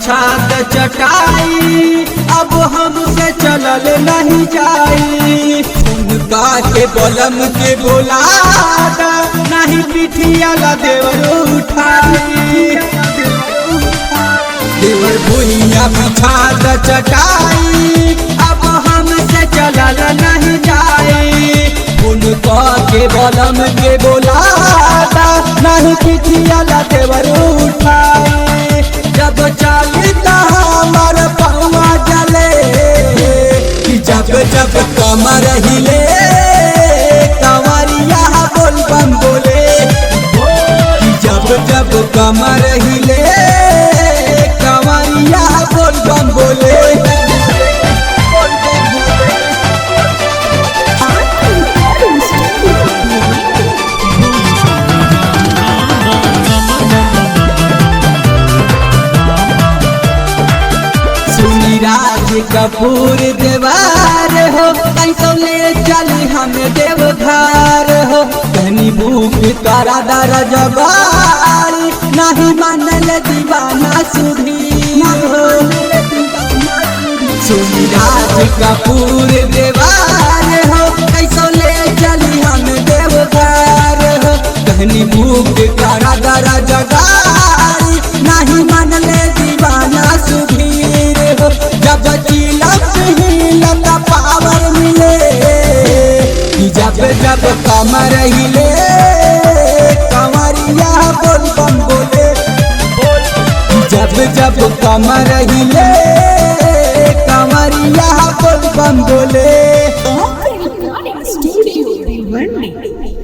बिछा द चटाई, अब हमसे चलल नहीं जाई। उनका के बलम के बोला दा, नहीं पिठिया ला देवर उठाई। देवर भुइया बिछा द चटाई, अब हमसे चलल नहीं जाई। उनका के बलम के बोला दा, नहीं पिठिया ला देवर उठाई। जब चाली हमार पहुआ जले, कि जब जब कमर हिले कंवरिया बोल बम बोले। कि जब जब कमर हिले कंवरिया बोल बम बोले। Recording Studio Bhiwandi. सुनी राज कपूर देवार हो, कैसो ले चली हम देवघर हो। कहनी भूख करा दर जबारी, नहीं मानल दीवाना सुधीर हो। सुनी राज कपूर देवार हो, कैसो ले चली हम देवघर हो। कहनी भूख करा दर जगारी, नहीं मानले दीवाना सुधीर हो। जब चिलक हिलत पावर मिले, कि जब जब कमर हिले कंवरिया बोल बम बोले। जब जब कमर हिले कंवरिया बोल बम बोले।